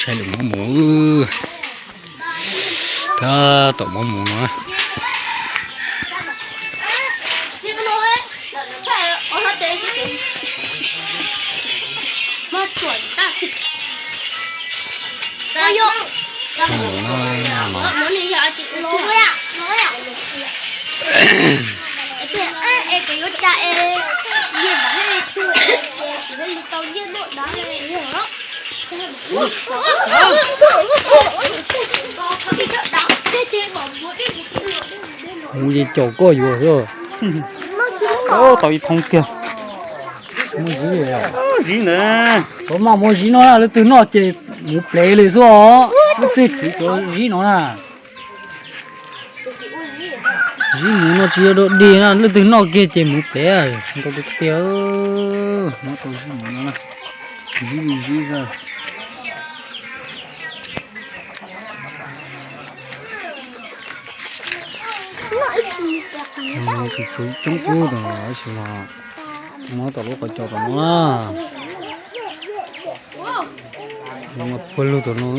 Saib lawm mob mus, tab tom mob mus no. Mus ces caum koj yuav xwb. Tau ib thoob kiag. Muaj zib, zib ntawd. Tau maj muaj zib no na, leej twg noj ces mus plev li xwb os. Leej twg khwv cov zib no na. Zib mus no tsis yog dog dig na, leej twg noj kiag ces mus plev. Ntau tiag tiag, muab tau zib mus no na. Zib li zib xwb. Tsis tshua coob ub tau tab sis mas muab tau lub qhov cos tom no na. Mas puag lug tom no.